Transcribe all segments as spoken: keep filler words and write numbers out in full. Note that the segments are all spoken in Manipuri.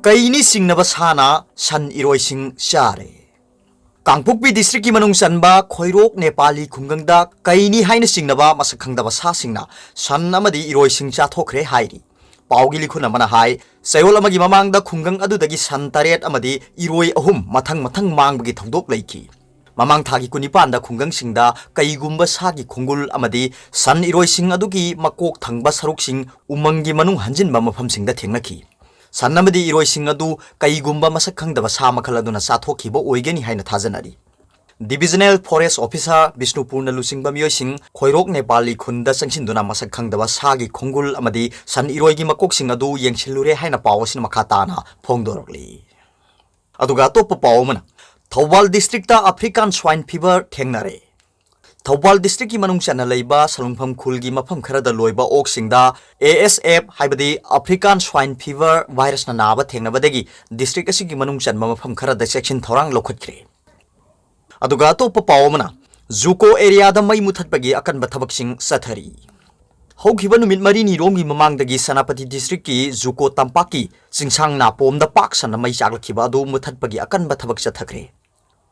ꯀꯩꯅꯤ ꯆꯤꯡꯅꯕ ꯁꯥꯅ ꯁꯟ ꯏꯔꯣꯏꯁꯤꯡ ꯆꯥꯔꯦ꯫ ꯀꯥꯡꯄꯣꯛꯄꯤ districtꯀꯤ ꯃꯅꯨꯡ ꯆꯟꯕ ꯈꯣꯏꯔꯣꯛ ꯅꯦꯄꯥꯂꯤ ꯈꯨꯡꯒꯪꯗ ꯀꯩꯅꯤ ꯍꯥꯏꯅ ꯆꯤꯡꯅꯕ ꯃꯁꯛ ꯈꯪꯗꯕ ꯁꯥꯁꯤꯡꯅ ꯁꯟ ꯑꯃꯗꯤ ꯏꯔꯣꯏꯁꯤꯡ ꯆꯥꯊꯣꯛꯈ꯭ꯔꯦ ꯍꯥꯏꯔꯤ꯫ ꯄꯥꯎꯒꯤ ꯂꯤꯈꯨꯟ ꯑꯃꯅ ꯍꯥꯏ, ꯆꯌꯣꯜ ꯑꯃꯒꯤ ꯃꯃꯥꯡꯗ ꯈꯨꯡꯒꯪ ꯑꯗꯨꯗꯒꯤ ꯁꯟ ꯇꯔꯦꯠ ꯑꯃꯗꯤ ꯏꯔꯣꯏ ꯑꯍꯨꯝ ꯃꯊꯪ ꯃꯊꯪ ꯃꯥꯡꯕꯒꯤ ꯊꯧꯗꯣꯛ ꯂꯩꯈꯤ꯫ ꯃꯃꯥꯡ ꯊꯥꯒꯤ ꯀꯨꯟꯅꯤꯄꯥꯟꯗ ꯈꯨꯡꯒꯪꯁꯤꯡꯗ ꯀꯩꯒꯨꯝꯕ ꯁꯥꯒꯤ ꯈꯣꯡꯒꯨꯜ ꯑꯃꯗꯤ ꯁꯟ ꯏꯔꯣꯏꯁꯤꯡ ꯑꯗꯨꯒꯤ ꯃꯀꯣꯛ ꯊꯪꯕ ꯁꯔꯨꯛꯁꯤꯡ ꯎꯃꯪꯒꯤ ꯃꯅꯨꯡ ꯍꯟꯖꯤꯟꯕ ꯃꯐꯝꯁꯤꯡꯗ ꯊꯦꯡꯅꯈꯤ꯫ ꯁꯟ ꯑꯃꯗꯤ ꯏꯔꯣꯏꯁꯤꯡ ꯑꯗꯨ ꯀꯩꯒꯨꯝꯕ ꯃꯁꯛ ꯈꯪꯗꯕ ꯁꯥ ꯃꯈꯜ ꯑꯗꯨꯅ ꯆꯥꯊꯣꯛꯈꯤꯕ ꯑꯣꯏꯒꯅꯤ ꯍꯥꯏꯅ ꯊꯥꯖꯅꯔꯤ꯫ Divisional Forest Officer ꯕꯤꯁꯅꯨꯄꯨꯔꯅ ꯂꯨꯆꯤꯡꯕ ꯃꯤꯑꯣꯏꯁꯤꯡ ꯈꯣꯏꯔꯣꯛ ꯅꯦꯄꯥꯂꯤ ꯈꯨꯟꯗ ꯆꯪꯁꯤꯟꯗꯨꯅ ꯃꯁꯛ ꯈꯪꯗꯕ ꯁꯥꯒꯤ ꯈꯣꯡꯒꯨꯜ ꯑꯃꯗꯤ ꯁꯟ ꯏꯔꯣꯏꯒꯤ ꯃꯀꯣꯛꯁꯤꯡ ꯑꯗꯨ ꯌꯦꯡꯁꯤꯜꯂꯨꯔꯦ ꯍꯥꯏꯅ ꯄꯥꯎ ꯑꯁꯤꯅ ꯃꯈꯥ ꯇꯥꯅ ꯐꯣꯡꯗꯣꯔꯛꯂꯤ꯫ ꯑꯗꯨꯒ ꯑꯇꯣꯞꯄ ꯄꯥꯎ ꯑꯃꯅ, ꯊꯧꯕꯥꯜ districtꯇ African Swine Fever ꯊꯦꯡꯅꯔꯦ꯫ ꯊꯧꯕꯥꯜ districtꯀꯤ ꯃꯅꯨꯡ ꯆꯟꯅ ꯂꯩꯕ ꯁꯂꯨꯡꯐꯝ ꯈꯨꯜꯒꯤ ꯃꯐꯝ ꯈꯔꯗ ꯂꯣꯏꯕ ꯑꯣꯛꯁꯤꯡꯗ A S F ꯍꯥꯏꯕꯗꯤ African Swine Fever virusꯅ ꯅꯥꯕ ꯊꯦꯡꯅꯕꯗꯒꯤ district ꯑꯁꯤꯒꯤ ꯃꯅꯨꯡ ꯆꯟꯕ ꯃꯐꯝ ꯈꯔꯗ ꯆꯦꯛꯁꯤꯟ ꯊꯧꯔꯥꯡ ꯂꯧꯈꯠꯈ꯭ꯔꯦ꯫ ꯑꯗꯨꯒ ꯑꯇꯣꯞꯄ ꯄꯥꯎ ꯑꯃꯅ, JUCO areaꯗ ꯃꯩ ꯃꯨꯊꯠꯄꯒꯤ ꯑꯀꯟꯕ ꯊꯕꯛꯁꯤꯡ ꯆꯠꯊꯔꯤ꯫ ꯍꯧꯈꯤꯕ ꯅꯨꯃꯤꯠ ꯃꯔꯤꯅꯤꯔꯣꯝꯒꯤ ꯃꯃꯥꯡꯗꯒꯤ ꯁꯦꯅꯥꯄꯇꯤ districtꯀꯤ JUCO ꯇꯝꯄꯥꯛꯀꯤ ꯆꯤꯡꯁꯥꯡ ꯅꯥꯄꯣꯝꯗ ꯄꯥꯛ ꯁꯟꯅ ꯃꯩ ꯆꯥꯛꯂꯛꯈꯤꯕ ꯑꯗꯨ ꯃꯨꯊꯠꯄꯒꯤ ꯑꯀꯟꯕ ꯊꯕꯛ ꯆꯠꯊꯈ꯭ꯔꯦ꯫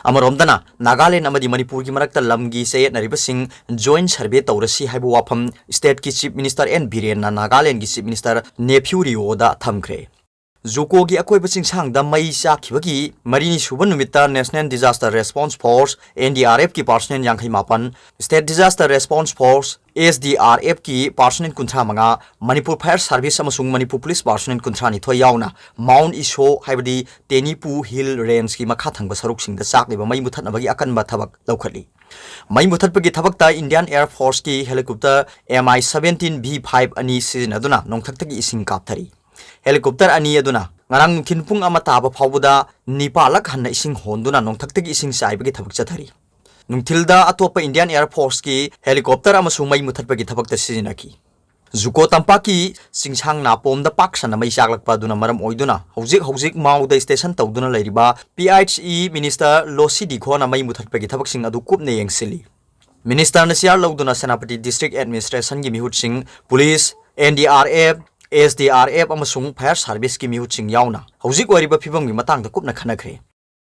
ꯑꯃꯔꯣꯝꯗꯅ, ꯅꯥꯒꯥꯂꯦꯟ ꯑꯃꯗꯤ ꯃꯅꯤꯄꯨꯔꯒꯤ ꯃꯔꯛꯇ ꯂꯝꯒꯤ ꯆꯌꯦꯠꯅꯔꯤꯕꯁꯤꯡ joint survey ꯇꯧꯔꯁꯤ ꯍꯥꯏꯕ ꯋꯥꯐꯝ stateꯀꯤ Chief Minister N ꯕꯤꯔꯦꯟꯅ ꯅꯥꯒꯥꯂꯦꯟꯒꯤ Chief Minister ꯅꯦꯐ꯭ꯌꯨ ꯔꯤꯑꯣꯗ ꯊꯝꯈ꯭ꯔꯦ꯫ JUCOꯒꯤ ꯑꯀꯣꯏꯕ ꯆꯤꯡꯁꯥꯡꯗ ꯃꯩ ꯆꯥꯛꯈꯤꯕꯒꯤ ꯃꯔꯤꯅꯤ ꯁꯨꯕ ꯅꯨꯃꯤꯠꯇ National Disaster Response Force, NDRFꯀꯤ personnel ꯌꯥꯡꯈꯩ ꯃꯥꯄꯟ, State Disaster Response Force, SDRFꯀꯤ personnel ꯀꯨꯟꯊ꯭ꯔꯥ ꯃꯉꯥ, Manipur Fire Service ꯑꯃꯁꯨꯡ Manipur Police personnel ꯀꯨꯟꯊ꯭ꯔꯥ ꯅꯤꯊꯣꯏ ꯌꯥꯎꯅ Mount Iso ꯍꯥꯏꯕꯗꯤ ꯇꯦꯅꯤꯄꯨ Hill Rangeꯀꯤ ꯃꯈꯥ ꯊꯪꯕ ꯁꯔꯨꯛꯁꯤꯡꯗ ꯆꯥꯛꯂꯤꯕ ꯃꯩ ꯃꯨꯊꯠꯅꯕꯒꯤ ꯑꯀꯟꯕ ꯊꯕꯛ ꯂꯧꯈꯠꯂꯤ꯫ ꯃꯩ ꯃꯨꯊꯠꯄꯒꯤ ꯊꯕꯛꯇ Indian Air Forceꯀꯤ helicopter MI seventeen V five ꯑꯅꯤ ꯁꯤꯖꯤꯟꯅꯗꯨꯅ ꯅꯣꯡꯊꯛꯇꯒꯤ ꯏꯁꯤꯡ ꯀꯥꯞꯊꯔꯤ꯫ Helicopter ꯑꯅꯤ ꯑꯗꯨꯅ ꯉꯔꯥꯡ ꯅꯨꯡꯊꯤꯜ ꯄꯨꯡ ꯑꯃ ꯇꯥꯕ ꯐꯥꯎꯕꯗ ꯅꯤꯄꯥꯜꯂꯛ ꯍꯟꯅ ꯏꯁꯤꯡ ꯍꯣꯟꯗꯨꯅ ꯅꯣꯡꯊꯛꯇꯒꯤ ꯏꯁꯤꯡ ꯆꯥꯏꯕꯒꯤ ꯊꯕꯛ ꯆꯠꯊꯔꯤ꯫ ꯅꯨꯡꯊꯤꯜꯗ ꯑꯇꯣꯞꯄ Indian Air Forceꯀꯤ helicopter ꯑꯃꯁꯨ ꯃꯩ ꯃꯨꯊꯠꯄꯒꯤ ꯊꯕꯛꯇ ꯁꯤꯖꯤꯟꯅꯈꯤ꯫ JUCO ꯇꯝꯄꯥꯛꯀꯤ ꯆꯤꯡꯁꯥꯡ ꯅꯥꯄꯣꯝꯗ ꯄꯥꯛ ꯁꯟꯅ ꯃꯩ ꯆꯥꯛꯂꯛꯄ ꯑꯗꯨꯅ ꯃꯔꯝ ꯑꯣꯏꯗꯨꯅ ꯍꯧꯖꯤꯛ ꯍꯧꯖꯤꯛ ꯃꯥꯎꯗ station ꯇꯧꯗꯨꯅ ꯂꯩꯔꯤꯕ PHE Minister ꯂꯣꯁꯤ ꯗꯤꯈꯣꯅ ꯃꯩ ꯃꯨꯊꯠꯄꯒꯤ ꯊꯕꯛꯁꯤꯡ ꯑꯗꯨ ꯀꯨꯞꯅ ꯌꯦꯡꯁꯤꯜꯂꯤ꯫ Ministerꯅ chair ꯂꯧꯗꯨꯅ Senapati district administrationꯒꯤ ꯃꯤꯍꯨꯠꯁꯤꯡ, police, NDRF, S D R F ꯑꯃꯁꯨꯡ ꯐꯥꯌꯔ ꯁꯥꯔꯚꯤꯁꯀꯤ ꯃꯤꯍꯨꯠꯁꯤꯡ ꯌꯥꯎꯅ ꯍꯧꯖꯤꯛ ꯑꯣꯏꯔꯤꯕ ꯐꯤꯕꯝꯒꯤ ꯃꯇꯥꯡꯗ ꯀꯨꯞꯅ ꯈꯟꯅꯈ꯭ꯔꯦ꯫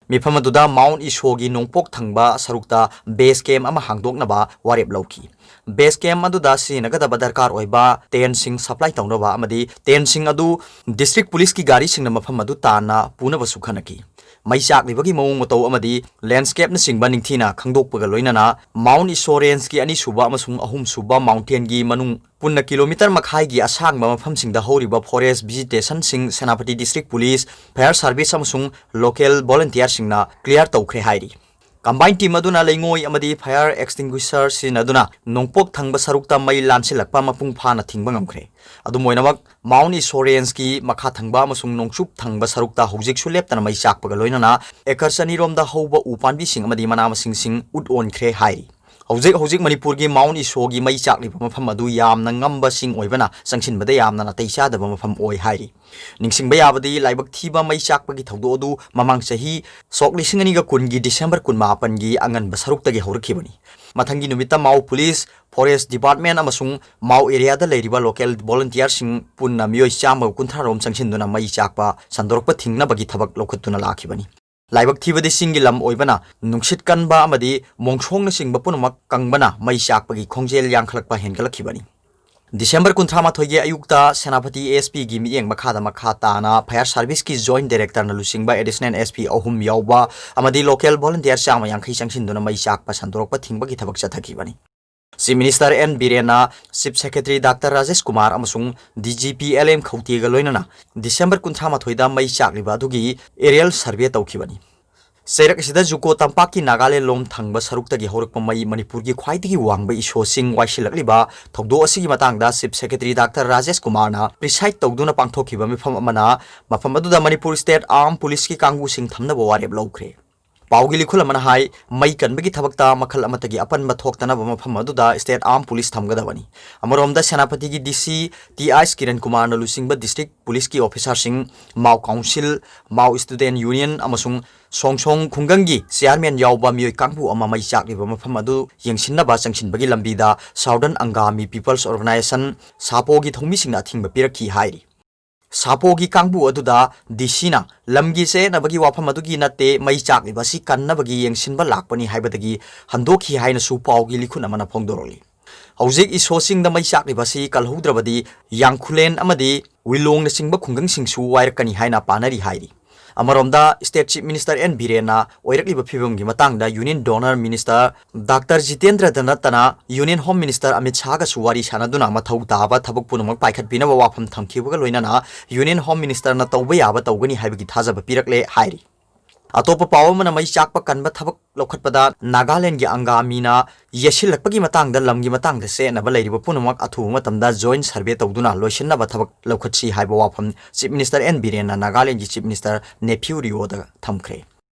ꯃꯤꯐꯝ ꯑꯗꯨꯗ ꯃꯥꯎꯟꯠ ꯏꯁꯣꯒꯤ ꯅꯣꯡꯄꯣꯛ ꯊꯪꯕ ꯁꯔꯨꯛꯇ ꯕꯦꯁ ꯀꯦꯝꯞ ꯑꯃ ꯍꯥꯡꯗꯣꯛꯅꯕ ꯋꯥꯔꯦꯞ ꯂꯧꯈꯤ꯫ ꯕꯦꯁ ꯀꯦꯝꯞ ꯑꯗꯨꯗ ꯁꯤꯖꯤꯟꯅꯒꯗꯕ ꯗꯔꯀꯥꯔ ꯑꯣꯏꯕ ꯇꯦꯟꯠꯁꯤꯡ ꯁꯄ꯭ꯂꯥꯏ ꯇꯧꯅꯕ ꯑꯃꯗꯤ ꯇꯦꯟꯠꯁꯤꯡ ꯑꯗꯨ ꯗꯤꯁꯇ꯭ꯔꯤꯛ ꯄꯨꯂꯤꯁꯀꯤ ꯒꯥꯔꯤꯁꯤꯡꯅ ꯃꯐꯝ ꯑꯗꯨ ꯇꯥꯟꯅ ꯄꯨꯅꯕꯁꯨ ꯈꯟꯅꯈꯤ꯫ ꯃꯩ ꯆꯥꯛꯂꯤꯕꯒꯤ ꯃꯑꯣꯡ ꯃꯇꯧ ꯑꯃꯗꯤ ꯂꯦꯟꯗꯁ꯭ꯀꯦꯞꯅꯆꯤꯡꯕ ꯅꯤꯡꯊꯤꯅ ꯈꯪꯗꯣꯛꯄꯒ ꯂꯣꯏꯅꯅ ꯃꯥꯎꯟꯠ ꯏꯁꯣ ꯔꯦꯟꯖꯀꯤ ꯑꯅꯤꯁꯨꯕ ꯑꯃꯁꯨꯡ ꯑꯍꯨꯝꯁꯨꯕ ꯃꯥꯎꯟꯇꯦꯟꯒꯤ ꯃꯅꯨꯡ ꯄꯨꯟꯅ ꯀꯤꯂꯣꯃꯤꯇꯔ ꯃꯈꯥꯏꯒꯤ ꯑꯁꯥꯡꯕ ꯃꯐꯝꯁꯤꯡꯗ ꯍꯧꯔꯤꯕ ꯐꯣꯔꯦꯁ꯭ꯠ ꯚꯤꯖꯤꯇꯦꯁꯟꯁꯤꯡ Senapati district police, fire service ꯑꯃꯁꯨꯡ ꯂꯣꯀꯦꯜ ꯚꯣꯂꯨꯟꯇꯤꯌꯔꯁꯤꯡꯅ ꯀ꯭ꯂꯤꯌꯥꯔ ꯇꯧꯈ꯭ꯔꯦ ꯍꯥꯏꯔꯤ꯫ ꯀꯝꯕꯥꯏꯟ ꯇꯤꯝ ꯑꯗꯨꯅ ꯂꯩꯉꯣꯏ ꯑꯃꯗꯤ ꯐꯥꯌꯔ ꯑꯦꯛꯁꯇꯤꯡꯒ꯭ꯋꯤꯁꯔ ꯁꯤꯖꯤꯟꯅꯗꯨꯅ ꯅꯣꯡꯄꯣꯛ ꯊꯪꯕ ꯁꯔꯨꯛꯇ ꯃꯩ ꯂꯥꯟꯁꯤꯜꯂꯛꯄ ꯃꯄꯨꯡ ꯐꯥꯅ ꯊꯤꯡꯕ ꯉꯝꯈ꯭ꯔꯦ꯫ ꯑꯗꯨꯝ ꯑꯣꯏꯅꯃꯛ, ꯃꯥꯎꯟꯠ ꯏꯁꯣ ꯔꯦꯟꯖꯀꯤ ꯃꯈꯥ ꯊꯪꯕ ꯑꯃꯁꯨꯡ ꯅꯣꯡꯆꯨꯞ ꯊꯪꯕ ꯁꯔꯨꯛꯇ ꯍꯧꯖꯤꯛꯁꯨ ꯂꯦꯞꯇꯅ ꯃꯩ ꯆꯥꯛꯄꯒ ꯂꯣꯏꯅꯅ ꯑꯦꯀꯔ ꯆꯅꯤꯔꯣꯝꯗ ꯍꯧꯕ ꯎ ꯄꯥꯝꯕꯤꯁꯤꯡ ꯑꯃꯗꯤ ꯃꯅꯥ ꯃꯁꯤꯡꯁꯤꯡ ꯎꯠ ꯑꯣꯟꯈ꯭ꯔꯦ ꯍꯥꯏꯔꯤ꯫ ꯍꯧꯖꯤꯛ ꯍꯧꯖꯤꯛ ꯃꯅꯤꯄꯨꯔꯒꯤ ꯃꯥꯎꯟꯠ ꯏꯁꯣꯒꯤ ꯃꯩ ꯆꯥꯛꯂꯤꯕ ꯃꯐꯝ ꯑꯗꯨ ꯌꯥꯝꯅ ꯉꯝꯕ ꯆꯤꯡ ꯑꯣꯏꯕꯅ ꯆꯪꯁꯤꯟꯕꯗ ꯌꯥꯝꯅ ꯅꯥꯇꯩ ꯆꯥꯗꯕ ꯃꯐꯝ ꯑꯣꯏ ꯍꯥꯏꯔꯤ꯫ ꯅꯤꯡꯁꯤꯡꯕ ꯌꯥꯕꯗꯤ, ꯂꯥꯏꯕꯛ ꯊꯤꯕ ꯃꯩ ꯆꯥꯛꯄꯒꯤ ꯊꯧꯗꯣꯛ ꯑꯗꯨ ꯃꯃꯥꯡ ꯆꯍꯤ ꯁꯣꯛ ꯂꯤꯁꯤꯡ ꯑꯅꯤꯒ ꯀꯨꯟꯒꯤ ꯗꯤꯁꯦꯝꯕꯔ ꯀꯨꯟꯃꯥꯄꯟꯒꯤ ꯑꯉꯟꯕ ꯁꯔꯨꯛꯇꯒꯤ ꯍꯧꯔꯛꯈꯤꯕꯅꯤ꯫ ꯃꯊꯪꯒꯤ ꯅꯨꯃꯤꯠꯇ ꯃꯥꯎ ꯄꯨꯂꯤꯁ, ꯐꯣꯔꯦꯁ꯭ꯠ ꯗꯤꯄꯥꯔꯠꯃꯦꯟꯠ ꯑꯃꯁꯨꯡ ꯃꯥꯎ ꯑꯦꯔꯤꯌꯥꯗ ꯂꯩꯔꯤꯕ ꯂꯣꯀꯦꯜ ꯚꯣꯂꯨꯟꯇꯤꯌꯔꯁꯤꯡ ꯄꯨꯟꯅ ꯃꯤꯑꯣꯏ ꯆꯥꯝꯃꯒ ꯀꯨꯟꯊ꯭ꯔꯥ ꯔꯣꯝ ꯆꯪꯁꯤꯟꯗꯨꯅ ꯃꯩ ꯆꯥꯛꯄ ꯁꯟꯗꯣꯔꯛꯄ ꯊꯤꯡꯅꯕꯒꯤ ꯊꯕꯛ ꯂꯧꯈꯠꯇꯨꯅ ꯂꯥꯛꯈꯤꯕꯅꯤ꯫ ꯂꯥꯏꯕꯛ ꯊꯤꯕꯗꯤ ꯆꯤꯡꯒꯤ ꯂꯝ ꯑꯣꯏꯕꯅ ꯅꯨꯡꯁꯤꯠ ꯀꯟꯕ ꯑꯃꯗꯤ ꯃꯣꯡꯁꯣꯡꯅꯆꯤꯡꯕ ꯄꯨꯝꯅꯃꯛ ꯀꯪꯕꯅ ꯃꯩ ꯆꯥꯛꯄꯒꯤ ꯈꯣꯡꯖꯦꯜ ꯌꯥꯡꯈꯠꯂꯛꯄ ꯍꯦꯟꯒꯠꯂꯛꯈꯤꯕꯅꯤ꯫ ꯗꯤꯁꯦꯝꯕꯔ ꯀꯨꯟꯊ꯭ꯔꯥ ꯃꯥꯊꯣꯏꯒꯤ ꯑꯌꯨꯛꯇ ꯁꯦꯅꯥꯄꯇꯤ ꯑꯦꯁ ꯄꯤꯒꯤ ꯃꯤꯠꯌꯦꯡ ꯃꯈꯥꯗ ꯃꯈꯥ ꯇꯥꯅ ꯐꯥꯌꯔ ꯁꯥꯔꯚꯤꯁꯀꯤ ꯖꯣꯏꯟꯠ ꯗꯥꯏꯔꯦꯛꯇꯔꯅ ꯂꯨꯆꯤꯡꯕ ꯑꯦꯗꯤꯁꯅꯦꯜ ꯑꯦꯁ ꯄꯤ ꯑꯍꯨꯝ ꯌꯥꯎꯕ ꯑꯃꯗꯤ ꯂꯣꯀꯦꯜ ꯚꯣꯂꯨꯟꯇꯤꯌꯔ ꯆꯥꯝꯃ ꯌꯥꯡꯈꯩ ꯆꯪꯁꯤꯟꯗꯨꯅ ꯃꯩ ꯆꯥꯛꯄ ꯁꯟꯗꯣꯔꯛꯄ ꯊꯤꯡꯕꯒꯤ ꯊꯕꯛ ꯆꯠꯊꯈꯤꯕꯅꯤ꯫ ꯆꯤꯐ ꯃꯤꯅꯤꯁꯇꯔ ꯑꯦꯟ ꯕꯤꯔꯦꯟꯅ chief secretary doctor Rajesh Kumar ꯑꯃꯁꯨꯡ D G P L M ꯈꯧꯇꯦꯒ ꯂꯣꯏꯅꯅ ꯗꯤꯁꯦꯝꯕꯔ ꯀꯨꯟꯊ꯭ꯔꯥ ꯃꯥꯊꯣꯏꯗ ꯃꯩ ꯆꯥꯛꯂꯤꯕ ꯑꯗꯨꯒꯤ ꯑꯦꯔꯤꯌꯦꯜ ꯁꯔꯚꯦ ꯇꯧꯈꯤꯕꯅꯤ꯫ ꯆꯩꯔꯛ ꯑꯁꯤꯗ ꯖꯨꯀꯣ ꯇꯝꯄꯥꯛꯀꯤ ꯅꯥꯒꯥꯂꯦꯟ ꯂꯣꯝ ꯊꯪꯕ ꯁꯔꯨꯛꯇꯒꯤ ꯍꯧꯔꯛꯄ ꯃꯩ ꯃꯅꯤꯄꯨꯔꯒꯤ ꯈ꯭ꯋꯥꯏꯗꯒꯤ ꯋꯥꯡꯕ ꯏꯁꯣꯁꯤꯡ ꯋꯥꯏꯁꯤꯜꯂꯛꯂꯤꯕ ꯊꯧꯗꯣꯛ ꯑꯁꯤꯒꯤ ꯃꯇꯥꯡꯗ ꯆꯤꯐ ꯁꯦꯀ꯭ꯔꯦꯇꯔꯤ ꯗꯥꯛꯇꯔ ꯔꯥꯖꯦꯁ ꯀꯨꯃꯥꯔꯅ ꯄ꯭ꯔꯤꯁꯥꯏꯗ ꯇꯧꯗꯨꯅ ꯄꯥꯡꯊꯣꯛꯈꯤꯕ ꯃꯤꯐꯝ ꯑꯃꯅ ꯃꯐꯝ ꯑꯗꯨꯗ ꯃꯅꯤꯄꯨꯔ ꯁ꯭ꯇꯦꯠ ꯑꯥꯔꯝ ꯄꯨꯂꯤꯁꯀꯤ ꯀꯥꯡꯕꯨꯁꯤꯡ ꯊꯝꯅꯕ ꯋꯥꯔꯦꯞ ꯂꯧꯈ꯭ꯔꯦ꯫ ꯄꯥꯎꯒꯤ ꯂꯤꯈꯨꯜ ꯑꯃꯅ ꯍꯥꯏ, ꯃꯩ ꯀꯟꯕꯒꯤ ꯊꯕꯛꯇ ꯃꯈꯜ ꯑꯃꯠꯇꯒꯤ ꯑꯄꯟꯕ ꯊꯣꯛꯇꯅꯕ ꯃꯐꯝ ꯑꯗꯨꯗ state armed police ꯊꯝꯒꯗꯕꯅꯤ꯫ ꯑꯃꯔꯣꯝꯗ, ꯁꯦꯅꯥꯄꯇꯤꯒꯤ D C T H Kiran ꯀꯨꯃꯥꯔꯅ ꯂꯨꯆꯤꯡꯕ district police ꯀꯤ officer ꯁꯤꯡ, ꯃꯥꯎ council, ꯃꯥꯎ student union ꯑꯃꯁꯨꯡ ꯁꯣꯡꯁꯣꯡ ꯈꯨꯡꯒꯪꯒꯤ chairman ꯌꯥꯎꯕ ꯃꯤꯑꯣꯏ ꯀꯥꯡꯕꯨ ꯑꯃ ꯃꯩ ꯆꯥꯛꯂꯤꯕ ꯃꯐꯝ ꯑꯗꯨ ꯌꯦꯡꯁꯤꯟꯅꯕ ꯆꯪꯁꯤꯟꯕꯒꯤ ꯂꯝꯕꯤꯗ Southern Angami People's Organization, ꯁꯥꯄꯣꯒꯤ ꯊꯧꯃꯤꯁꯤꯡꯅ ꯑꯊꯤꯡꯕ ꯄꯤꯔꯛꯈꯤ ꯍꯥꯏꯔꯤ꯫ ꯁꯥꯄꯣꯒꯤ ꯀꯥꯡꯕꯨ ꯑꯗꯨꯗ D C ꯅ ꯂꯝꯒꯤ ꯆꯌꯦꯠꯅꯕꯒꯤ ꯋꯥꯐꯝ ꯑꯗꯨꯒꯤ ꯅꯠꯇꯦ, ꯃꯩ ꯆꯥꯛꯂꯤꯕ ꯑꯁꯤ ꯀꯟꯅꯕꯒꯤ ꯌꯦꯡꯁꯤꯟꯕ ꯂꯥꯛꯄꯅꯤ ꯍꯥꯏꯕꯗꯒꯤ ꯍꯟꯗꯣꯛꯈꯤ ꯍꯥꯏꯅꯁꯨ ꯄꯥꯎꯒꯤ ꯂꯤꯈꯨꯟ ꯑꯃꯅ ꯐꯣꯡꯗꯣꯔꯛꯂꯤ꯫ ꯍꯧꯖꯤꯛ ꯏꯁꯣ ꯆꯤꯡꯗ ꯃꯩ ꯆꯥꯛꯂꯤꯕ ꯑꯁꯤ ꯀꯜꯍꯧꯗ꯭ꯔꯕꯗꯤ ꯌꯥꯡꯈꯨꯂꯦꯟ ꯑꯃꯗꯤ ꯋꯤꯂꯣꯡꯅꯆꯤꯡꯕ ꯈꯨꯡꯒꯪꯁꯤꯡꯁꯨ ꯋꯥꯏꯔꯛꯀꯅꯤ ꯍꯥꯏꯅ ꯄꯥꯅꯔꯤ ꯍꯥꯏꯔꯤ꯫ ꯑꯃꯔꯣꯝꯗ, state chief minister N ꯕꯤꯔꯦꯟꯅ ꯑꯣꯏꯔꯛꯂꯤꯕ ꯐꯤꯕꯝꯒꯤ ꯃꯇꯥꯡꯗ union donor minister Doctor ꯖꯤꯇꯦꯟꯗ꯭ꯔꯗ ꯅꯠꯇꯅ union home minister ꯑꯃꯤꯠ ꯁꯥꯍꯒꯁꯨ ꯋꯥꯔꯤ ꯁꯥꯟꯅꯗꯨꯅ ꯃꯊꯧ ꯇꯥꯕ ꯊꯕꯛ ꯄꯨꯝꯅꯃꯛ ꯄꯥꯏꯈꯠꯄꯤꯅꯕ ꯋꯥꯐꯝ ꯊꯝꯈꯤꯕꯒ ꯂꯣꯏꯅꯅ union home minister ꯅ ꯇꯧꯕ ꯌꯥꯕ ꯇꯧꯒꯅꯤ ꯍꯥꯏꯕꯒꯤ ꯊꯥꯖꯕ ꯄꯤꯔꯛꯂꯦ ꯍꯥꯏꯔꯤ꯫ ꯑꯇꯣꯞꯄ ꯄꯥꯎ ꯑꯃꯅ, ꯃꯩ ꯆꯥꯛꯄ ꯀꯟꯕ ꯊꯕꯛ ꯂꯧꯈꯠꯄꯗ ꯅꯥꯒꯥꯂꯦꯟꯒꯤ ꯑꯪꯒꯥꯃꯤꯅ ꯌꯦꯠꯁꯤꯜꯂꯛꯄꯒꯤ ꯃꯇꯥꯡꯗ ꯂꯝꯒꯤ ꯃꯇꯥꯡꯗ ꯆꯌꯦꯠꯅꯕ ꯂꯩꯔꯤꯕ ꯄꯨꯝꯅꯃꯛ ꯑꯊꯨꯕ ꯃꯇꯝꯗ joint survey ꯇꯧꯗꯨꯅ ꯂꯣꯏꯁꯤꯟꯅꯕ ꯊꯕꯛ ꯂꯧꯈꯠꯁꯤ ꯍꯥꯏꯕ ꯋꯥꯐꯝ chief minister N ꯕꯤꯔꯦꯟꯅ ꯅꯥꯒꯥꯂꯦꯟꯒꯤ chief minister ꯅꯦꯐ꯭ꯌꯨ ꯔꯤꯑꯣꯗ ꯊꯝꯈ꯭ꯔꯦ꯫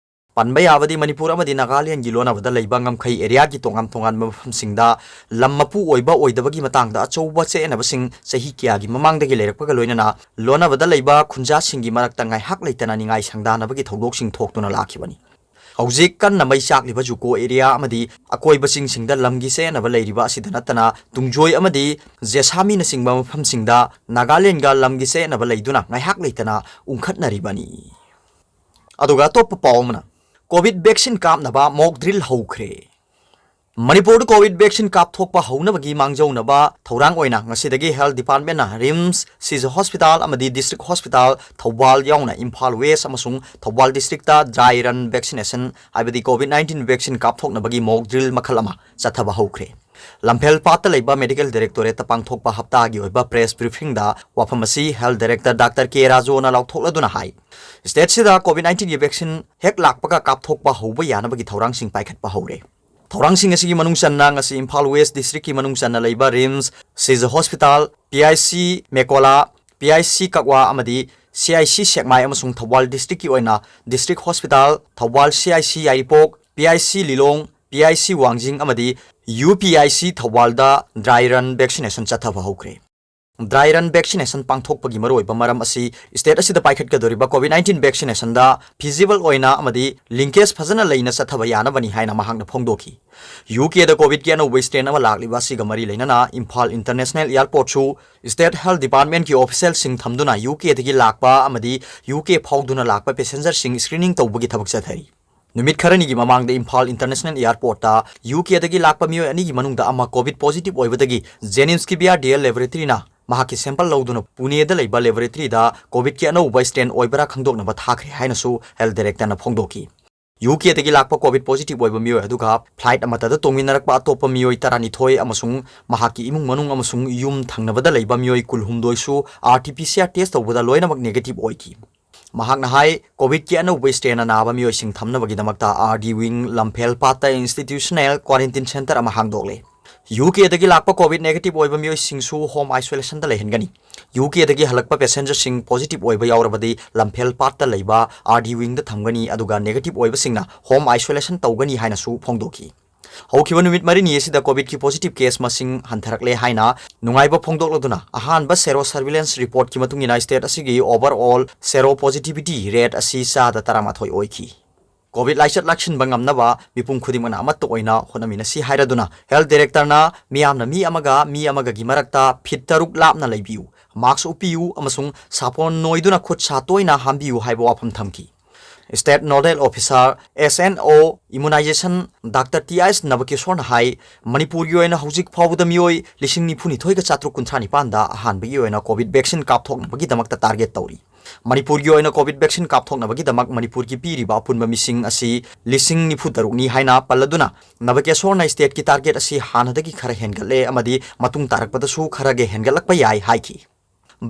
ꯄꯟꯕ ꯌꯥꯕꯗꯤ, ꯃꯅꯤꯄꯨꯔ ꯑꯃꯗꯤ ꯅꯥꯒꯥꯂꯦꯟꯒꯤ ꯂꯣꯟꯅꯕꯗ ꯂꯩꯕ ꯉꯝꯈꯩ area ꯒꯤ ꯇꯣꯉꯥꯟ ꯇꯣꯉꯥꯟꯕ ꯃꯐꯝꯁꯤꯡꯗ ꯂꯝ ꯃꯄꯨ ꯑꯣꯏꯕ ꯑꯣꯏꯗꯕꯒꯤ ꯃꯇꯥꯡꯗ ꯑꯆꯧꯕ ꯆꯌꯦꯠꯅꯕꯁꯤꯡ ꯆꯍꯤ ꯀꯌꯥꯒꯤ ꯃꯃꯥꯡꯗꯒꯤ ꯂꯩꯔꯛꯄꯒ ꯂꯣꯏꯅꯅ ꯂꯣꯟꯅꯕꯗ ꯂꯩꯕ ꯈꯨꯟꯖꯥꯁꯤꯡꯒꯤ ꯃꯔꯛꯇ ꯉꯥꯏꯍꯥꯛ ꯂꯩꯇꯅ ꯅꯤꯡꯉꯥꯏ ꯁꯪꯗꯥꯅꯕꯒꯤ ꯊꯧꯗꯣꯛꯁꯤꯡ ꯊꯣꯛꯇꯨꯅ ꯂꯥꯛꯈꯤꯕꯅꯤ꯫ ꯍꯧꯖꯤꯛ ꯀꯟꯅ ꯃꯩ ꯆꯥꯛꯂꯤꯕ ꯖꯨꯀꯣ area ꯑꯃꯗꯤ ꯑꯀꯣꯏꯕ ꯆꯤꯡꯁꯤꯡꯗ ꯂꯝꯒꯤ ꯆꯌꯦꯠꯅꯕ ꯂꯩꯔꯤꯕ ꯑꯁꯤꯗ ꯅꯠꯇꯅ, ꯇꯨꯡꯖꯣꯏ ꯑꯃꯗꯤ ꯖꯦꯁꯥꯃꯤꯅꯆꯤꯡꯕ ꯃꯐꯝꯁꯤꯡꯗ ꯅꯥꯒꯥꯂꯦꯟꯒ ꯂꯝꯒꯤ ꯆꯌꯦꯠꯅꯕ ꯂꯩꯗꯨꯅ ꯉꯥꯏꯍꯥꯛ ꯂꯩꯇꯅ ꯎꯪꯈꯠꯅꯔꯤꯕꯅꯤ꯫ ꯑꯗꯨꯒ ꯑꯇꯣꯞꯄ ꯄꯥꯎ ꯑꯃꯅ, COVID vaccine ꯀꯥꯞꯅꯕ mock drill ꯍꯧꯈ꯭ꯔꯦ꯫ ꯃꯅꯤꯄꯨꯔꯗ COVID vaccine ꯀꯥꯞꯊꯣꯛꯄ ꯍꯧꯅꯕꯒꯤ ꯃꯥꯡꯖꯧꯅꯕ ꯊꯧꯔꯥꯡ ꯑꯣꯏꯅ ꯉꯁꯤꯗꯒꯤ health department ꯅ RIMS, ꯁꯤꯖ hospital ꯑꯃꯗꯤ district hospital ꯊꯧꯕꯥꯜ ꯌꯥꯎꯅ ꯏꯝꯐꯥꯜ West ꯑꯃꯁꯨꯡ ꯊꯧꯕꯥꯜ district ꯇ dry run vaccination, ꯍꯥꯏꯕꯗꯤ COVID nineteen vaccine ꯀꯥꯞꯊꯣꯛꯅꯕꯒꯤ mock drill ꯃꯈꯜ ꯑꯃ ꯆꯠꯊꯕ ꯍꯧꯈ꯭ꯔꯦ꯫ ꯂꯝꯐꯦꯜ ꯄꯥꯠꯇ ꯂꯩꯕ medical directorate ꯇ ꯄꯥꯡꯊꯣꯛꯄ ꯍꯞꯇꯥꯒꯤ ꯑꯣꯏꯕ press briefing ꯗ ꯋꯥꯐꯝ ꯑꯁꯤ health director Doctor ꯀꯦ ꯔꯥꯖꯨꯅ ꯂꯥꯎꯊꯣꯛꯂꯗꯨꯅ ꯍꯥꯏ, state ꯁꯤꯗ COVID nineteen ꯒꯤ vaccine ꯍꯦꯛ ꯂꯥꯛꯄꯒ ꯀꯥꯞꯊꯣꯛꯄ ꯍꯧꯕ ꯌꯥꯅꯕꯒꯤ ꯊꯧꯔꯥꯡꯁꯤꯡ ꯄꯥꯏꯈꯠꯄ ꯍꯧꯔꯦ꯫ ꯊꯧꯔꯥꯡꯁꯤꯡ ꯑꯁꯤꯒꯤ ꯃꯅꯨꯡ ꯆꯟꯅ ꯉꯁꯤ ꯏꯝꯐꯥꯜ West district ꯀꯤ ꯃꯅꯨꯡ ꯆꯟꯅ ꯂꯩꯕ RIMS, ꯁꯤꯖ hospital, PIC ꯃꯦꯀꯣꯂꯥ, PIC ꯀꯛꯋꯥ ꯑꯃꯗꯤ ꯁꯤ ꯑꯥꯏ ꯁꯤ ꯁꯦꯛꯃꯥꯏ ꯑꯃꯁꯨꯡ ꯊꯧꯕꯥꯜ district ꯀꯤ ꯑꯣꯏꯅ District Hospital, Thoubal C I C Yairipok, P I C Lilong, P I C ꯋꯥꯡꯖꯤꯡ ꯑꯃꯗꯤ U P I C ꯊꯧꯕꯥꯜꯗ dry run vaccination ꯆꯠꯊꯕ ꯍꯧꯈ꯭ꯔꯦ꯫ Dry run vaccination ꯄꯥꯡꯊꯣꯛꯄꯒꯤ ꯃꯔꯨꯑꯣꯏꯕ ꯃꯔꯝ ꯑꯁꯤ state ꯑꯁꯤꯗ ꯄꯥꯏꯈꯠꯀꯗꯧꯔꯤꯕ COVID nineteen vaccination ꯗ feasible ꯑꯣꯏꯅ ꯑꯃꯗꯤ linkage ꯐꯖꯅ ꯂꯩꯅ ꯆꯠꯊꯕ ꯌꯥꯅꯕꯅꯤ ꯍꯥꯏꯅ ꯃꯍꯥꯛꯅ ꯐꯣꯡꯗꯣꯛꯈꯤ꯫ U K ꯗ COVID ꯀꯤ ꯑꯅꯧꯕ strain ꯑꯃ ꯂꯥꯛꯂꯤꯕ ꯑꯁꯤꯒ ꯃꯔꯤ ꯂꯩꯅꯅ ꯏꯝꯐꯥꯜ International Airport ꯁꯨ State Health Department ꯀꯤ official ꯁꯤꯡ ꯊꯝꯗꯨꯅ U K ꯗꯒꯤ ꯂꯥꯛꯄ ꯑꯃꯗꯤ U K ꯐꯥꯎꯗꯨꯅ ꯂꯥꯛꯄ passenger ꯁꯤꯡ screening ꯇꯧꯕꯒꯤ ꯊꯕꯛ ꯆꯠꯊꯔꯤ꯫ ꯅꯨꯃꯤꯠ ꯈꯔꯅꯤꯒꯤ ꯃꯃꯥꯡꯗ ꯏꯝꯐꯥꯜ International Airport ꯇ U K ꯗꯒꯤ ꯂꯥꯛꯄ ꯃꯤꯑꯣꯏ ꯑꯅꯤꯒꯤ ꯃꯅꯨꯡꯗ ꯑꯃ COVID positive ꯑꯣꯏꯕꯗꯒꯤ JNIMS ꯀꯤ B R D L laboratory ꯅ ꯃꯍꯥꯛꯀꯤ sample ꯂꯧꯗꯨꯅ ꯄꯨꯅꯦꯗ ꯂꯩꯕ laboratory ꯗ COVID ꯀꯤ ꯑꯅꯧꯕ strain ꯑꯣꯏꯕ꯭ꯔꯥ ꯈꯪꯗꯣꯛꯅꯕ ꯊꯥꯈ꯭ꯔꯦ ꯍꯥꯏꯅꯁꯨ Health Director ꯅ ꯐꯣꯡꯗꯣꯛꯈꯤ꯫ U K ꯗꯒꯤ ꯂꯥꯛꯄ COVID positive ꯑꯣꯏꯕ ꯃꯤꯑꯣꯏ ꯑꯗꯨꯒ flight ꯑꯃꯠꯇꯗ ꯇꯣꯡꯃꯤꯟꯅꯔꯛꯄ ꯑꯇꯣꯞꯄ ꯃꯤꯑꯣꯏ ꯇꯔꯥꯅꯤꯊꯣꯏ ꯑꯃꯁꯨꯡ ꯃꯍꯥꯛꯀꯤ ꯏꯃꯨꯡ ꯃꯅꯨꯡ ꯑꯃꯁꯨꯡ ꯌꯨꯝ ꯊꯪꯅꯕꯗ ꯂꯩꯕ ꯃꯤꯑꯣꯏ ꯀꯨꯟꯍꯨꯝꯗꯣꯏꯁꯨ R T P C R test ꯇꯧꯕꯗ ꯂꯣꯏꯅꯃꯛ negative ꯑꯣꯏꯈꯤ꯫ ꯃꯍꯥꯛꯅ ꯍꯥꯏ, COVID ꯀꯤ ꯑꯅꯧꯕ strain ꯅ ꯅꯥꯕ ꯃꯤꯑꯣꯏꯁꯤꯡ ꯊꯝꯅꯕꯒꯤꯗꯃꯛꯇ R D wing ꯂꯝꯐꯦꯜ ꯄꯥꯠꯇ institutional quarantine center ꯑꯃ ꯍꯥꯡꯗꯣꯛꯂꯦ꯫ U K ꯗꯒꯤ ꯂꯥꯛꯄ COVID negative ꯑꯣꯏꯕ ꯃꯤꯑꯣꯏꯁꯤꯡꯁꯨ home isolation ꯗ ꯂꯩꯍꯟꯒꯅꯤ꯫ U K ꯗꯒꯤ ꯍꯜꯂꯛꯄ passenger ꯁꯤꯡ positive ꯑꯣꯏꯕ ꯌꯥꯎꯔꯕꯗꯤ ꯂꯝꯐꯦꯜ ꯄꯥꯠꯇ ꯂꯩꯕ R D wing ꯗ ꯊꯝꯒꯅꯤ, ꯑꯗꯨꯒ negative ꯑꯣꯏꯕꯁꯤꯡꯅ home isolation ꯇꯧꯒꯅꯤ ꯍꯥꯏꯅꯁꯨ ꯐꯣꯡꯗꯣꯛꯈꯤ꯫ ꯍꯧꯈꯤꯕ ꯅꯨꯃꯤꯠ ꯃꯔꯤꯅꯤ ꯑꯁꯤꯗ COVID ꯀꯤ positive case ꯃꯁꯤꯡ ꯍꯟꯊꯔꯛꯂꯦ ꯍꯥꯏꯅ ꯅꯨꯡꯉꯥꯏꯕ ꯐꯣꯡꯗꯣꯛꯂꯗꯨꯅ, ꯑꯍꯥꯟꯕ sero surveillance report ꯀꯤ ꯃꯇꯨꯡ ꯏꯟꯅ state ꯑꯁꯤꯒꯤ overall sero positivity rate ꯑꯁꯤ ꯆꯥꯗ ꯇꯔꯥꯃꯥꯊꯣꯏ ꯑꯣꯏꯈꯤ꯫ COVID ꯂꯥꯏꯆꯠ ꯂꯥꯛꯁꯤꯟꯕ ꯉꯝꯅꯕ ꯃꯤꯄꯨꯝ ꯈꯨꯗꯤꯡꯃꯛꯅ ꯑꯃꯠꯇ ꯑꯣꯏꯅ ꯍꯣꯠꯅꯃꯤꯟꯅꯁꯤ ꯍꯥꯏꯔꯗꯨꯅ, Health Director ꯅ ꯃꯤꯌꯥꯝꯅ ꯃꯤ ꯑꯃꯒ ꯃꯤ ꯑꯃꯒꯒꯤ ꯃꯔꯛꯇ feet ꯇꯔꯨꯛ ꯂꯥꯞꯅ ꯂꯩꯕꯤꯌꯨ, mask ꯎꯞꯄꯤꯌꯨ ꯑꯃꯁꯨꯡ ꯁꯥꯄꯣꯟ ꯅꯣꯏꯗꯨꯅ ꯈꯨꯠ ꯁꯥ ꯇꯣꯏꯅ ꯍꯥꯝꯕꯤꯌꯨ ꯍꯥꯏꯕ ꯋꯥꯐꯝ ꯊꯝꯈꯤ꯫ State Nodal Officer, S N O, Immunization, Doctor T S ꯅꯕꯀꯤꯁꯣꯔꯅ ꯍꯥꯏ, ꯃꯅꯤꯄꯨꯔꯒꯤ ꯑꯣꯏꯅ ꯍꯧꯖꯤꯛ ꯐꯥꯎꯕꯗ ꯃꯤꯑꯣꯏ ꯂꯤꯁꯤꯡ ꯅꯤꯐꯨ ꯅꯤꯊꯣꯏꯒ ꯆꯥꯇ꯭ꯔꯨꯛ ꯀꯨꯟꯊ꯭ꯔꯥ ꯅꯤꯄꯥꯟꯗ ꯑꯍꯥꯟꯕꯒꯤ ꯑꯣꯏꯅ COVID vaccine ꯀꯥꯞꯊꯣꯛꯅꯕꯒꯤꯗꯃꯛꯇ target ꯇꯧꯔꯤ꯫ ꯃꯅꯤꯄꯨꯔꯒꯤ ꯑꯣꯏꯅ COVID vaccine ꯀꯥꯞꯊꯣꯛꯅꯕꯒꯤꯗꯃꯛ ꯃꯅꯤꯄꯨꯔꯒꯤ ꯄꯤꯔꯤꯕ ꯑꯄꯨꯟꯕ ꯃꯤꯁꯤꯡ ꯑꯁꯤ ꯂꯤꯁꯤꯡ ꯅꯤꯐꯨ ꯇꯔꯨꯛꯅꯤ ꯍꯥꯏꯅ ꯄꯜꯂꯗꯨꯅ, ꯅꯕꯀꯦꯁꯣꯔꯅ state ꯀꯤ target ꯑꯁꯤ ꯍꯥꯟꯅꯗꯒꯤ ꯈꯔ ꯍꯦꯟꯒꯠꯂꯦ ꯑꯃꯗꯤ ꯃꯇꯨꯡ ꯇꯥꯔꯛꯄꯗꯁꯨ ꯈꯔꯒ ꯍꯦꯟꯒꯠꯂꯛꯄ ꯌꯥꯏ ꯍꯥꯏꯈꯤ꯫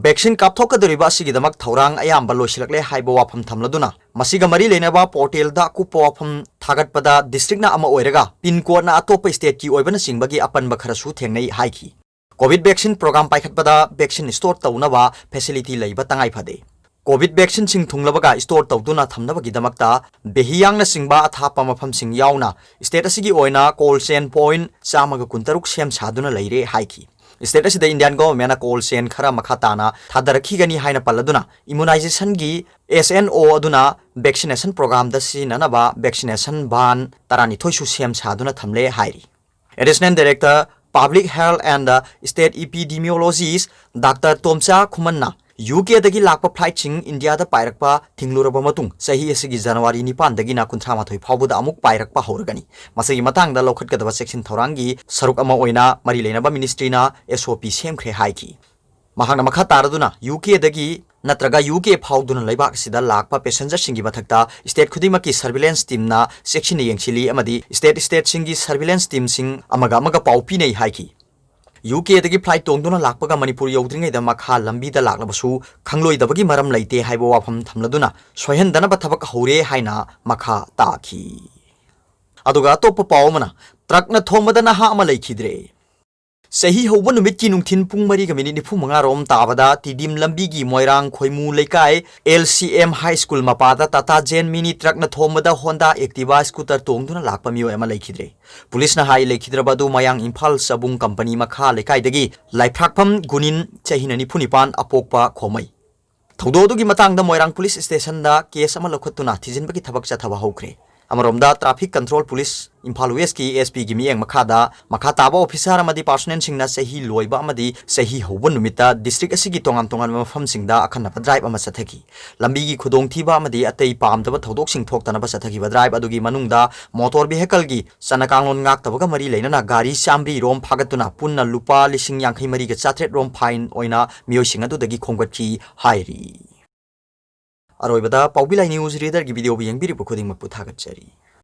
Vaccine ꯀꯥꯞꯊꯣꯛꯀꯗꯧꯔꯤꯕ ꯑꯁꯤꯒꯤꯗꯃꯛ ꯊꯧꯔꯥꯡ ꯑꯌꯥꯝꯕ ꯂꯣꯏꯁꯤꯜꯂꯛꯂꯦ ꯍꯥꯏꯕ ꯋꯥꯐꯝ ꯊꯝꯂꯗꯨꯅ, ꯃꯁꯤꯒ ꯃꯔꯤ ꯂꯩꯅꯕ portal ꯗ ꯑꯀꯨꯞꯄ ꯋꯥꯐꯝ ꯊꯥꯒꯠꯄꯗ district ꯅ ꯑꯃ ꯑꯣꯏꯔꯒ pin code ꯅ ꯑꯇꯣꯞꯄ state ꯀꯤ ꯑꯣꯏꯕꯅꯆꯤꯡꯕꯒꯤ ꯑꯄꯟꯕ ꯈꯔꯁꯨ ꯊꯦꯡꯅꯩ ꯍꯥꯏꯈꯤ꯫ COVID vaccine program ꯄꯥꯏꯈꯠꯄꯗ vaccine store ꯇꯧꯅꯕ facility ꯂꯩꯕ ꯇꯉꯥꯏ ꯐꯗꯦ꯫ ꯀꯣꯚꯤꯗ ꯚꯦꯛꯁꯤꯟꯁꯤꯡ ꯊꯨꯡꯂꯕꯒ ꯁ꯭ꯇꯣꯔ ꯇꯧꯗꯨꯅ ꯊꯝꯅꯕꯒꯤꯗꯃꯛꯇ ꯕꯦꯍꯤꯌꯥꯡꯅꯆꯤꯡꯕ ꯑꯊꯥꯞꯄ ꯃꯐꯝꯁꯤꯡ ꯌꯥꯎꯅ ꯁ꯭ꯇꯦꯠ ꯑꯁꯤꯒꯤ ꯑꯣꯏꯅ ꯀꯣꯜꯗ ꯆꯦꯟ ꯄꯣꯏꯟꯠ ꯆꯥꯝꯃꯒ ꯀꯨꯟꯇꯔꯨꯛ ꯁꯦꯝ ꯁꯥꯗꯨꯅ ꯂꯩꯔꯦ ꯍꯥꯏꯈꯤ꯫ ꯁ꯭ꯇꯦꯠ ꯑꯁꯤꯗ ꯏꯟꯗꯤꯌꯥꯟ ꯒꯣꯚꯔꯟꯃꯦꯟꯠꯅ ꯀꯣꯜꯗ ꯆꯦꯟ ꯈꯔ ꯃꯈꯥ ꯇꯥꯅ ꯊꯥꯗꯔꯛꯈꯤꯒꯅꯤ ꯍꯥꯏꯅ ꯄꯜꯂꯗꯨꯅ, ꯏꯃ꯭ꯌꯨꯅꯥꯏꯖꯦꯁꯟꯒꯤ ꯑꯦꯁ ꯑꯦꯟ ꯑꯣ ꯑꯗꯨꯅ ꯚꯦꯛꯁꯤꯅꯦꯁꯟ ꯄ꯭ꯔꯣꯒ꯭ꯔꯥꯝꯗ ꯁꯤꯖꯤꯟꯅꯅꯕ ꯚꯦꯛꯁꯤꯅꯦꯁꯟ ꯚꯥꯟ ꯇꯔꯥꯅꯤꯊꯣꯏꯁꯨ ꯁꯦꯝ ꯁꯥꯗꯨꯅ ꯊꯝꯂꯦ ꯍꯥꯏꯔꯤ꯫ Additional Director, Public Health and State Epidemiologist doctor Tomcha ꯈꯨꯃꯟꯅ ꯌꯨ ꯀꯦꯗꯒꯤ ꯂꯥꯛꯄ ꯐ꯭ꯂꯥꯏꯠꯁꯤꯡ ꯏꯟꯗꯤꯌꯥꯗ ꯄꯥꯏꯔꯛꯄ ꯊꯤꯡꯂꯨꯔꯕ ꯃꯇꯨꯡ, ꯆꯍꯤ ꯑꯁꯤꯒꯤ ꯖꯅꯋꯥꯔꯤ ꯅꯤꯄꯥꯟꯗꯒꯤꯅ ꯀꯨꯟꯊ꯭ꯔꯥ ꯃꯥꯊꯣꯏ ꯐꯥꯎꯕꯗ ꯑꯃꯨꯛ ꯄꯥꯏꯔꯛꯄ ꯍꯧꯔꯒꯅꯤ꯫ ꯃꯁꯤꯒꯤ ꯃꯇꯥꯡꯗ ꯂꯧꯈꯠꯀꯗꯕ ꯆꯦꯛꯁꯤꯟ ꯊꯧꯔꯥꯡꯒꯤ ꯁꯔꯨꯛ ꯑꯃ ꯑꯣꯏꯅ ꯃꯔꯤ ꯂꯩꯅꯕ ꯃꯤꯅꯤꯁꯇ꯭ꯔꯤꯅ ꯑꯦꯁ ꯑꯣ ꯄꯤ ꯁꯦꯝꯈ꯭ꯔꯦ ꯍꯥꯏꯈꯤ꯫ ꯃꯍꯥꯛꯅ ꯃꯈꯥ ꯇꯥꯔꯗꯨꯅ, ꯌꯨ ꯀꯦꯗꯒꯤ ꯅꯠꯇ꯭ꯔꯒ ꯌꯨ ꯀꯦ ꯐꯥꯎꯗꯨꯅ ꯂꯩꯕꯥꯛ ꯑꯁꯤꯗ ꯂꯥꯛꯄ ꯄꯦꯁꯦꯟꯖꯔꯁꯤꯡꯒꯤ ꯃꯊꯛꯇ ꯁ꯭ꯇꯦꯠ ꯈꯨꯗꯤꯡꯃꯛꯀꯤ ꯁꯔꯚꯤꯂꯦꯟꯁ ꯇꯤꯝꯅ ꯆꯦꯛꯁꯤꯟꯅ ꯌꯦꯡꯁꯤꯜꯂꯤ ꯑꯃꯗꯤ ꯁ꯭ꯇꯦꯠ ꯁ꯭ꯇꯦꯠꯁꯤꯡꯒꯤ ꯁꯔꯚꯤꯂꯦꯟꯁ ꯇꯤꯝꯁꯤꯡ ꯑꯃꯒ ꯑꯃꯒ ꯄꯥꯎ ꯄꯤꯅꯩ ꯍꯥꯏꯈꯤ꯫ ꯌꯨ ꯀꯦꯗꯒꯤ ꯐ꯭ꯂꯥꯏꯠ ꯇꯣꯡꯗꯨꯅ ꯂꯥꯛꯄꯒ ꯃꯅꯤꯄꯨꯔ ꯌꯧꯗ꯭ꯔꯤꯉꯩꯗ ꯃꯈꯥ ꯂꯝꯕꯤꯗ ꯂꯥꯛꯂꯕꯁꯨ ꯈꯪꯂꯣꯏꯗꯕꯒꯤ ꯃꯔꯝ ꯂꯩꯇꯦ ꯍꯥꯏꯕ ꯋꯥꯐꯝ ꯊꯝꯂꯗꯨꯅ ꯁꯣꯏꯍꯟꯗꯅꯕ ꯊꯕꯛ ꯍꯧꯔꯦ ꯍꯥꯏꯅ ꯃꯈꯥ ꯇꯥꯈꯤ꯫ ꯑꯗꯨꯒ ꯑꯇꯣꯞꯄ ꯄꯥꯎ ꯑꯃꯅ, ꯇ꯭ꯔꯛꯅ ꯊꯣꯝꯕꯗ ꯅꯍꯥ ꯑꯃ ꯂꯩꯈꯤꯗ꯭ꯔꯦ꯫ ꯆꯍꯤ ꯍꯧꯕ ꯅꯨꯃꯤꯠꯀꯤ ꯅꯨꯡꯊꯤꯟ ꯄꯨꯡ ꯃꯔꯤꯒ ꯃꯤꯅꯤꯠ ꯅꯤꯐꯨ ꯃꯉꯥ ꯔꯣꯝ ꯇꯥꯕꯗ ꯇꯤꯗꯤꯝ ꯂꯝꯕꯤꯒꯤ ꯃꯣꯏꯔꯥꯡ ꯈꯣꯏꯃꯨ ꯂꯩꯀꯥꯏ L C M high school ꯃꯄꯥꯗ ꯇꯥꯇꯥ ꯖꯦꯟ ꯃꯤꯅꯤ ꯇ꯭ꯔꯛꯅ ꯊꯣꯝꯕꯗ ꯍꯣꯟꯗꯥ ꯑꯦꯛꯇꯤꯚꯥ ꯁ꯭ꯀꯨꯇꯔ ꯇꯣꯡꯗꯨꯅ ꯂꯥꯛꯄ ꯃꯤꯑꯣꯏ ꯑꯃ ꯂꯩꯈꯤꯗ꯭ꯔꯦ꯫ ꯄꯨꯂꯤꯁꯅ ꯍꯥꯏ, ꯂꯩꯈꯤꯗ꯭ꯔꯕ ꯑꯗꯨ ꯃꯌꯥꯡ ꯏꯝꯐꯥꯜ ꯆꯕꯨꯡ ꯀꯝꯄꯅꯤ ꯃꯈꯥ ꯂꯩꯀꯥꯏꯗꯒꯤ ꯂꯥꯏꯐ꯭ꯔꯥꯛꯐꯝ ꯒꯨꯅꯤꯟ, ꯆꯍꯤꯅ ꯅꯤꯐꯨ ꯅꯤꯄꯥꯟ, ꯑꯄꯣꯛꯄ ꯈꯣꯃꯩ꯫ ꯊꯧꯗꯣꯛ ꯑꯗꯨꯒꯤ ꯃꯇꯥꯡꯗ ꯃꯣꯏꯔꯥꯡ ꯄꯨꯂꯤꯁ ꯁ꯭ꯇꯦꯁꯟꯗ ꯀꯦꯁ ꯑꯃ ꯂꯧꯈꯠꯇꯨꯅ ꯊꯤꯖꯤꯟꯕꯒꯤ ꯊꯕꯛ ꯆꯠꯊꯕ ꯍꯧꯈ꯭ꯔꯦ꯫ ꯑꯃꯔꯣꯝꯗ, ꯇ꯭ꯔꯥꯐꯤꯛ ꯀꯟꯇ꯭ꯔꯣꯜ ꯄꯨꯂꯤꯁ ꯏꯝꯐꯥꯜ ꯋꯦꯁꯀꯤ ꯑꯦꯁ ꯄꯤꯒꯤ ꯃꯤꯠꯌꯦꯡ ꯃꯈꯥꯗ ꯃꯈꯥ ꯇꯥꯕ ꯑꯣꯐꯤꯁꯥꯔ ꯑꯃꯗꯤ ꯄꯥꯔꯁꯣꯅꯦꯜꯁꯤꯡꯅ ꯆꯍꯤ ꯂꯣꯏꯕ ꯑꯃꯗꯤ ꯆꯍꯤ ꯍꯧꯕ ꯅꯨꯃꯤꯠꯇ ꯗꯤꯁꯇ꯭ꯔꯤꯛ ꯑꯁꯤꯒꯤ ꯇꯣꯉꯥꯟ ꯇꯣꯉꯥꯟꯕ ꯃꯐꯝꯁꯤꯡꯗ ꯑꯈꯟꯅꯕ ꯗ꯭ꯔꯥꯏꯚ ꯑꯃ ꯆꯠꯊꯈꯤ꯫ ꯂꯝꯕꯤꯒꯤ ꯈꯨꯗꯣꯡꯊꯤꯕ ꯑꯃꯗꯤ ꯑꯇꯩ ꯄꯥꯝꯗꯕ ꯊꯧꯗꯣꯛꯁꯤꯡ ꯊꯣꯛꯇꯅꯕ ꯆꯠꯊꯈꯤꯕ ꯗ꯭ꯔꯥꯏꯚ ꯑꯗꯨꯒꯤ ꯃꯅꯨꯡꯗ ꯃꯣꯇꯣꯔ ꯚꯦꯍꯤꯀꯜꯒꯤ ꯆꯠꯅ ꯀꯥꯡꯂꯣꯟ ꯉꯥꯛꯇꯕꯒ ꯃꯔꯤ ꯂꯩꯅꯅ ꯒꯥꯔꯤ ꯆꯥꯝꯃꯔꯤ ꯔꯣꯝ ꯐꯥꯒꯠꯇꯨꯅ ꯄꯨꯟꯅ ꯂꯨꯄꯥ ꯂꯤꯁꯤꯡ ꯌꯥꯡꯈꯩ ꯃꯔꯤꯒ ꯆꯥꯇ꯭ꯔꯦꯠ ꯔꯣꯝ ꯐꯥꯏꯟ ꯑꯣꯏꯅ ꯃꯤꯑꯣꯏꯁꯤꯡ ꯑꯗꯨꯗꯒꯤ ꯈꯣꯝꯒꯠꯈꯤ ꯍꯥꯏꯔꯤ꯫ ꯑꯔꯣꯏꯕꯗ ꯄꯥꯎꯕꯤ ꯂꯥꯏ ꯅ꯭ꯌꯨꯁ ꯔꯤꯗꯔꯒꯤ ꯚꯤꯗꯤꯑꯣꯕꯨ ꯌꯦꯡꯕꯤꯔꯤꯕ ꯈꯨꯗꯤꯡꯃꯛꯄꯨ ꯊꯥꯒꯠꯆꯔꯤ꯫